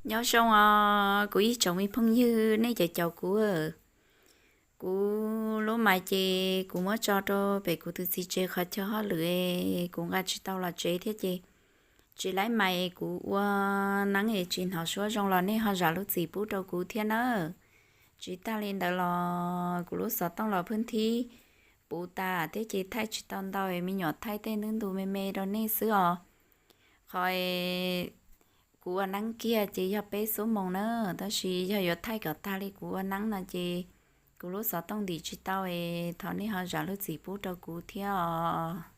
Nyob zoo os kuv ib tsoom me phooj ywg nej cov caum kuv. Kuv lub mais ces kuv muab tso rau pem kuv tus txiv tsev qhov chaw hauj lwm, kuv nqa tsis tau los tsev thiab ces tsis laib mais, kuv ua neeb es tsis hnov suab zoo los nej ho zam lub txim pub rau kuv thiab nawb. Tsis tag li ntawd los kuv lub xov tooj los phwj nthib puv tas thiab ces thaij tsis tau ntau, me nyuam thaij tej ntub ntu me me rau nej xwb os. Qhov kuv ua neeb kiag ces yog peb xuab moos na, tab sis yog yuav thaij kom tag li kuv ua neeb no ces kuv lub xov tooj ntim tsis tau, thov nej ho zam lub txim pub rau kuv thiab os.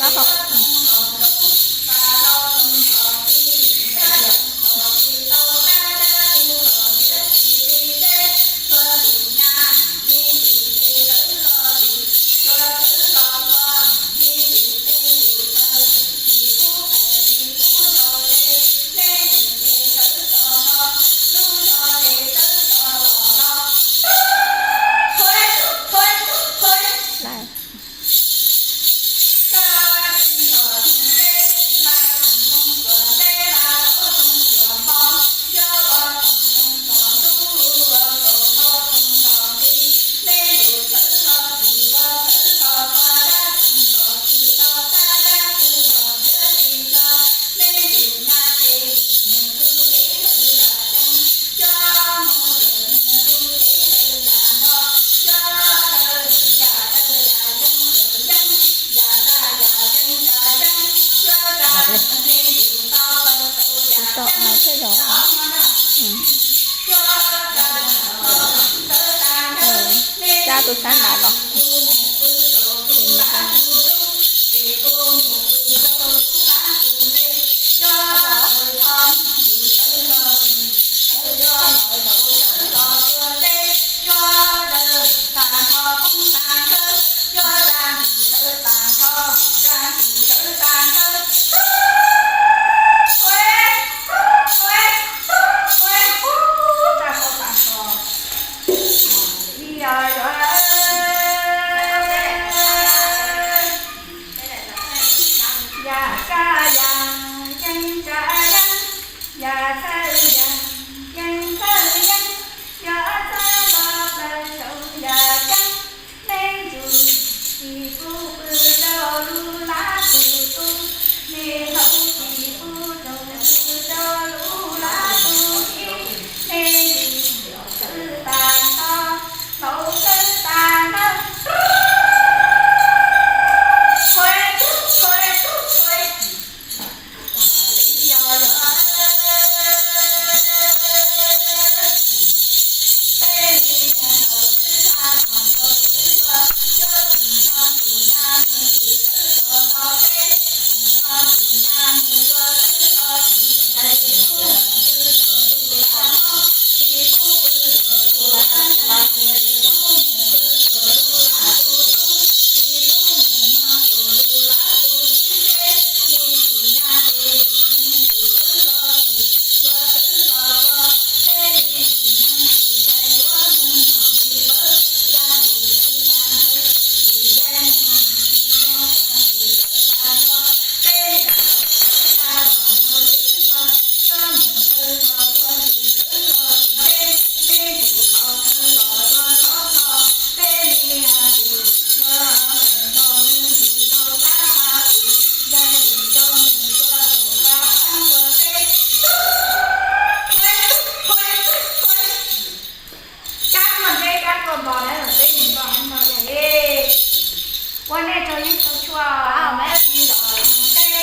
Tus tau, a, thiaj zov. Cab tus sab nrad los. Kab tuaj nteb, kab tuaj npog, lawv los teb mus npog no yog e. Ua nej tsaug yeeb tsaug tshuaj, mab tij los teb.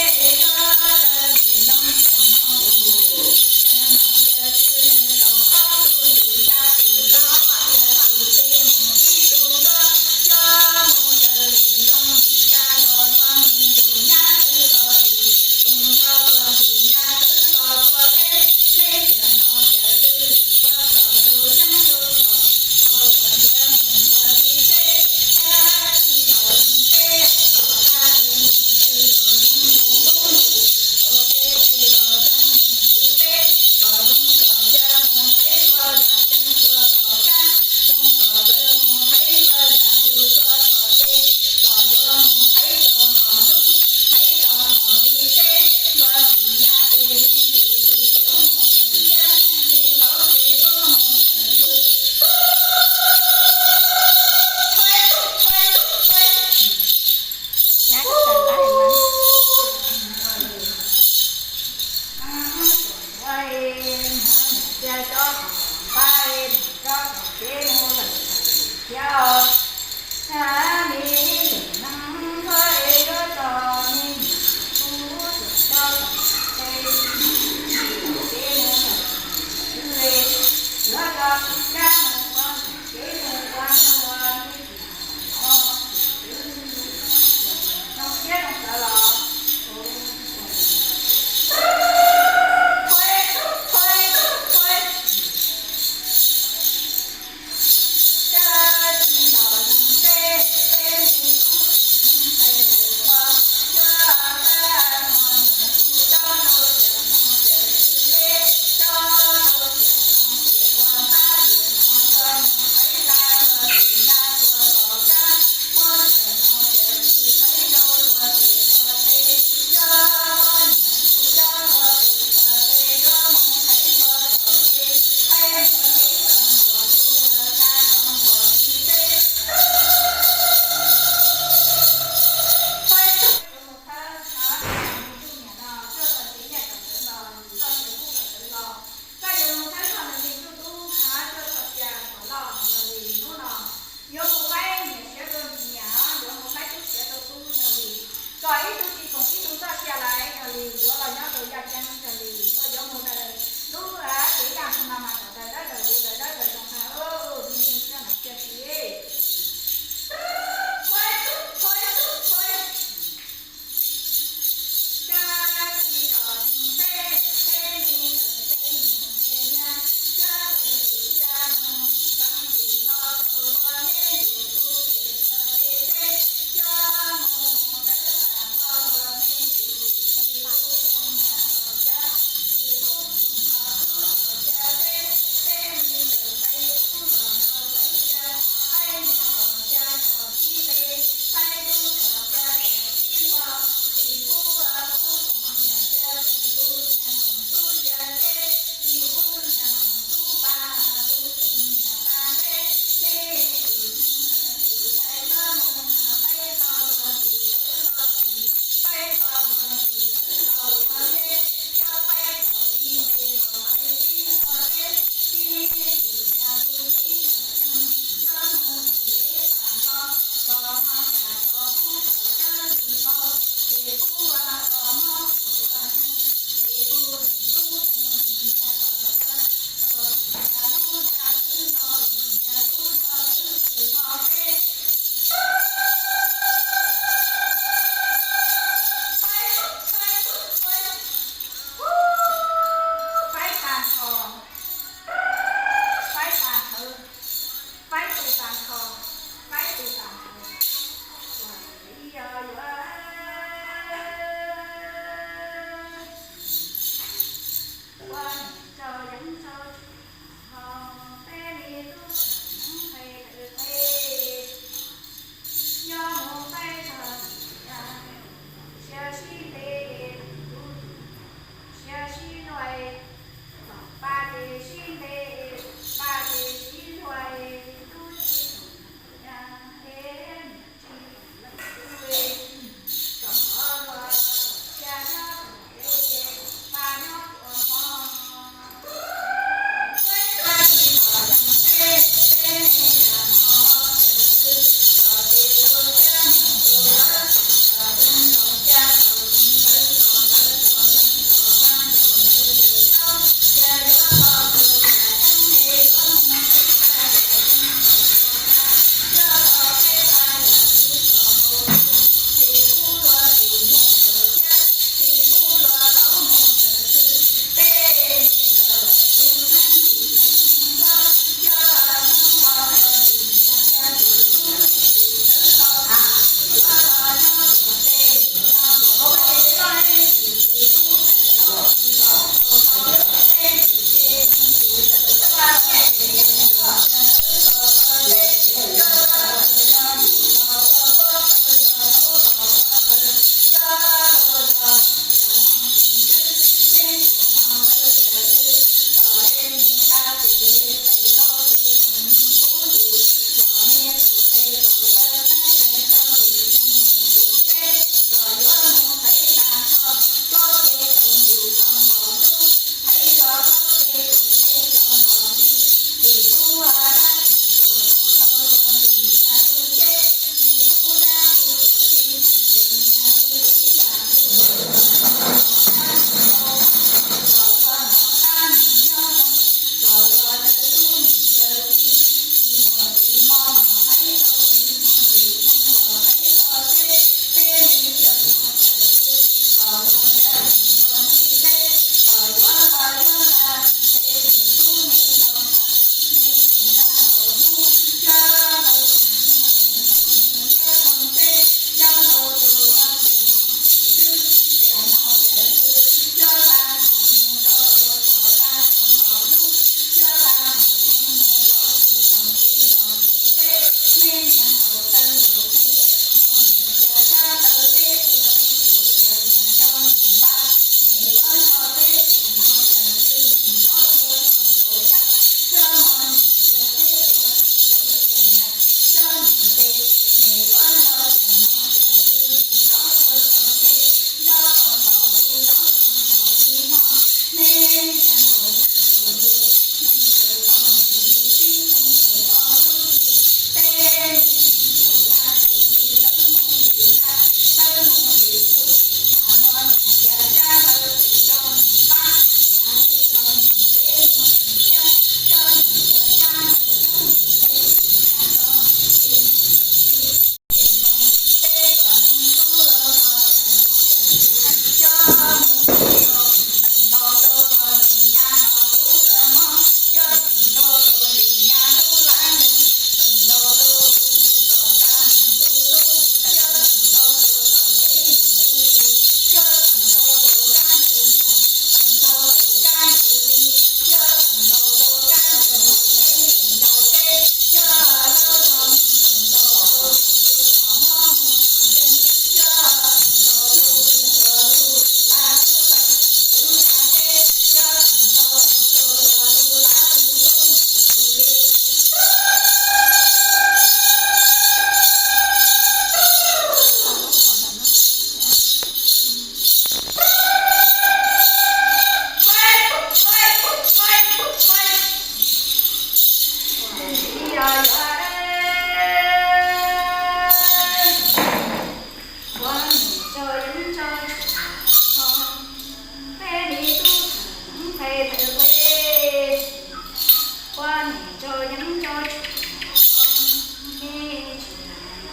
Rau yeeb cov tsis muaj, nej tsis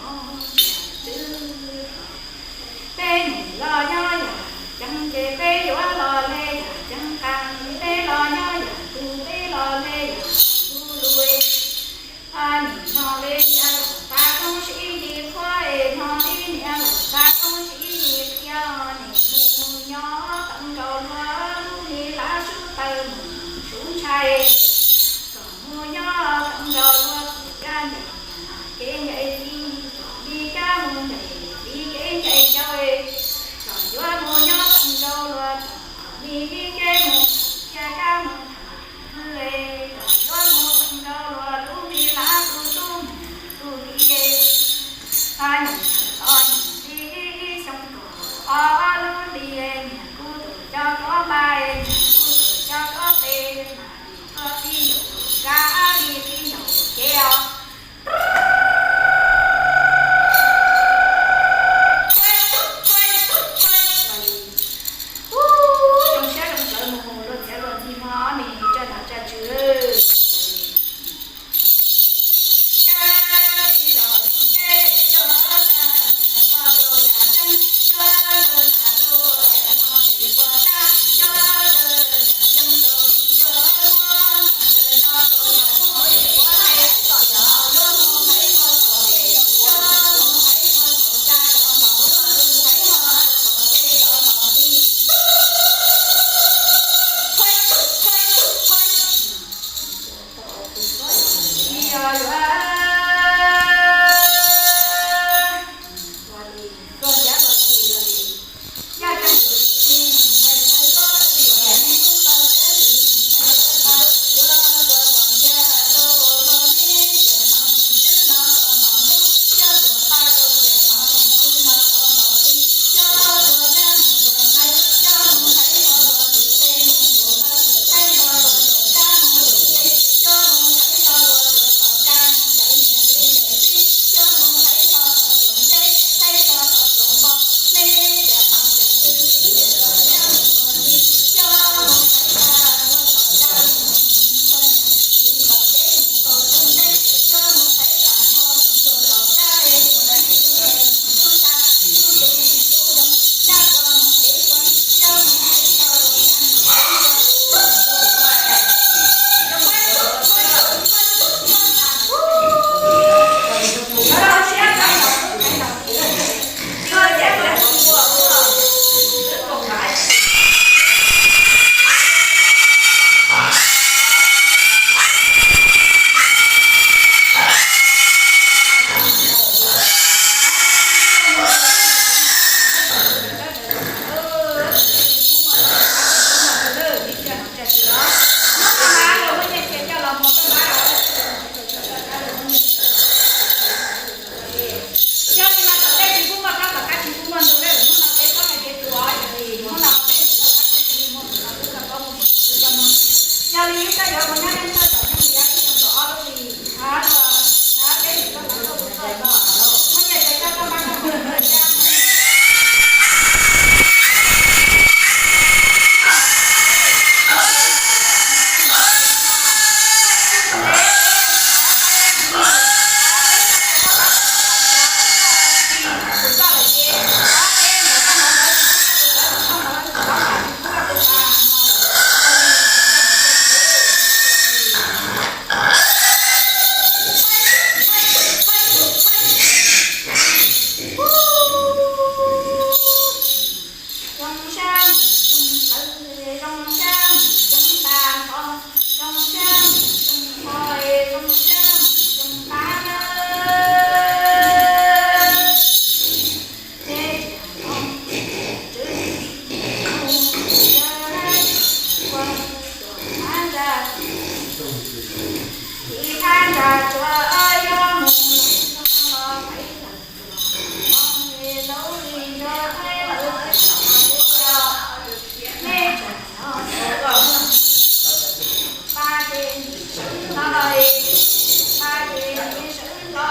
muaj ntsiag twb los. Peb mus los nyob yam ceev ces peb yuav los le yam ceev qab, peb los nyob yam tu, peb los le yam tu lus. Nim no peb niam laus tav roob sib nti qhuav, nim no peb niam laus tav roob sib nti qhia, nim mus nyob teev nkaus luag lub me lab sub taw mus sub ntshai. Kom mus nyob teev nkaus luag txoj kab ncaim kev ncaim txiv, kom li kab mus ncaim txiv kev ncaim cauj. Kom yuav mus nyob teev nkaus luag txoj me li kev mus txoj kab mus tham hwj. Kom yuav mus teev nkaus luag lub me lab tu tub mus tu ti. Pab nyeem thaum tod nyeem li xyoo kaum ob lub hli, nyeem kuv tus coj koj npaj, nyeem kuv tus coj koj pem, mas li koj tib ncaus tus kab li tib ncaus tus kev os. Zoo siab zoo sawv mus luag txiav luag ntsig hmo me tsa nam tsa tswv. Yog li mas tom ntej tsis pub muaj kab tom qab tsis pub muaj ntug, hnub no peb txhob hais tias tus os, yog li hnub no peb tsis tau kab tsis muaj tus no pub rau koj muaj tus no pub rau no. Yog li wb koj yuav mus nyob leej thawj tom nyob li yav ib xyoo kaum ob lub hlis, hab luag, hab peb mus koj mas koj tus txawj koj, muaj nyiaj ces koj koj npab koj mus koj ya. Zoo sab mus zoo plawv, zoo sab mus zoo tag nrho, zoo sab mus zoo qhov, zoo sab mus zoo qab. Peb tsam no tswv mus ua ua tuam phab ntsa, tiv phab ntsa tsuas yuav mus los pais los tsuas mus li laub li nrog peb lawv pais los peb los. Neb tsam no tau los muaj pab ces nim sawv los, pab ces nim sawv los.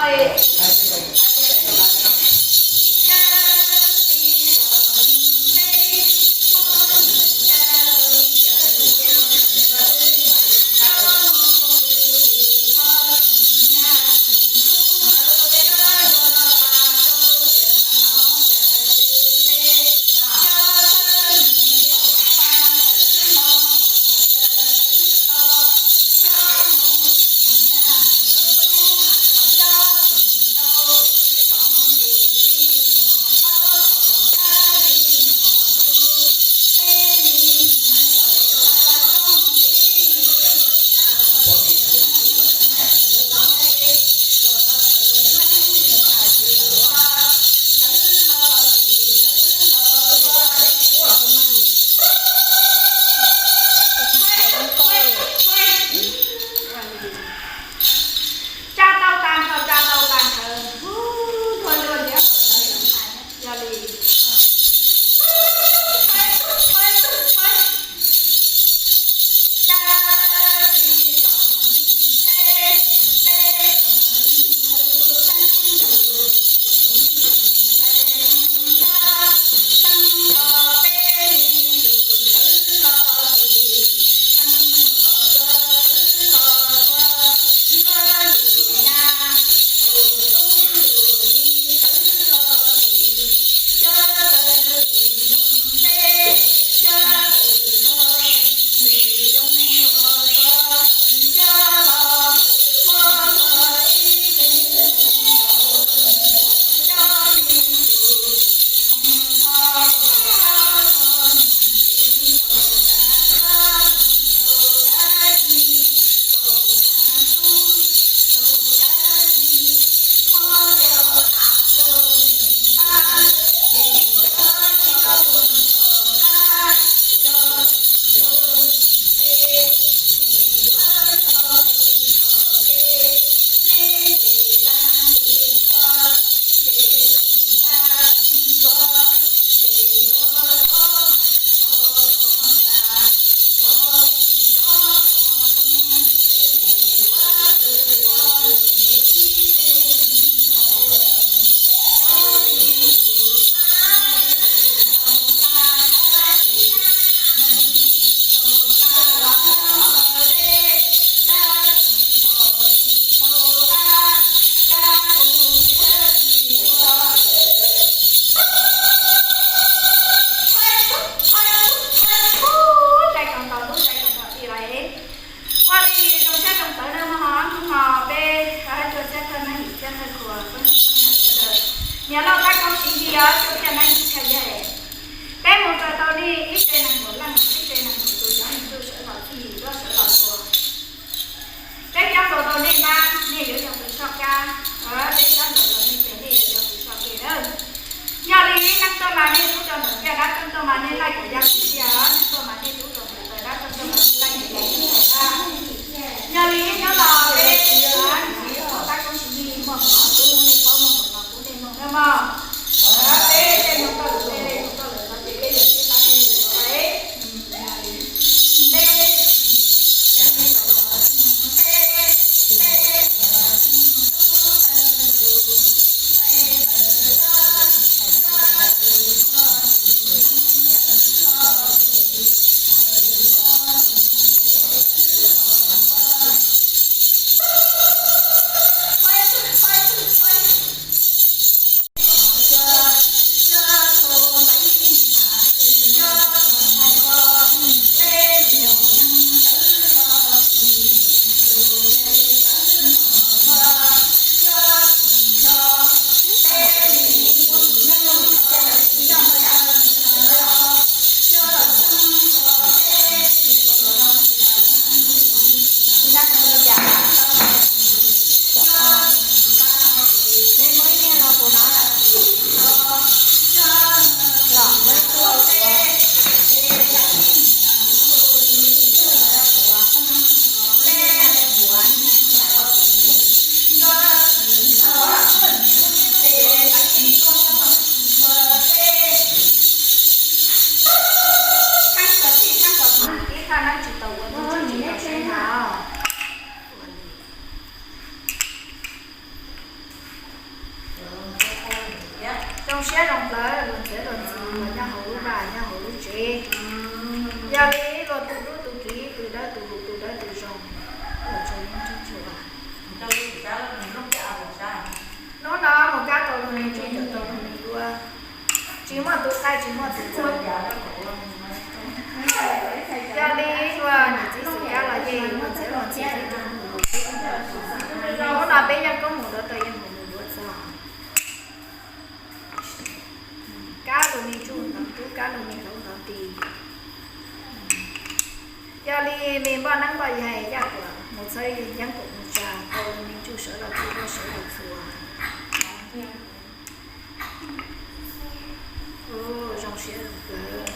Cov tub cov nyab ib txhia yawg, peb mus raws tau nej ib tse neeg nkaum leej, ib tse neeg nkaum tus cov me tub sawv los txhij, sawv los txhua. Peb coj nkaus tau nej nab, nej yuav yog tus soj kab, peb coj nkaus tau nej ces nej yuav yog tus soj ke lawm. Yog li neeg tuaj mas nej tub rau ntawm tiaj dab, neeg tuaj mas nej laij kuam ya tsis tiaj, neeg tuaj mas nej tub rau ntawm taw dab, neeg tuaj mas nej laij kuam ya tsis tiaj. Yog li nyob los peb tab koob tsis muaj npaum no tub, nej paub muaj npaum no tub nej mloog nawb mog. Peb tej mloog koj lus, peb mloog koj lus no ces peb yuav sib tab sib ntsws. Ib thaj neeb tsis tau ua, tus tsis tau sawv hnav. Zoo siab zoo plawv luag txiav luag txim uas nyob hauv lub vaj nyob hauv lub tsev. Yog li luag tus hlub tus kiv, tus dawb tus huv, tus dawb tus zoo, luag tsaug yeeb tsaug tshua. Hnub no mus kab tau luag me ntsuj, tau luag me duab, tsis muaj tus qaij tsis muaj tus txawj. Yog li luag niam txiv xwm kab los yeej luag txiav luag txim tib tug. Hnub no peb yeej koob mus duav tau yeej mus mus duav txog. Kab luag me ntsuj ntov tub, kab luag me hlauv ntov tis. Yog li me npoj neeb npoj yaig yaj kuam mus txhawb yeeb kuam mus tsa, tau luag me ntsuj sawv los txhua, sawv los txhua. Zoo siab zoo plawv.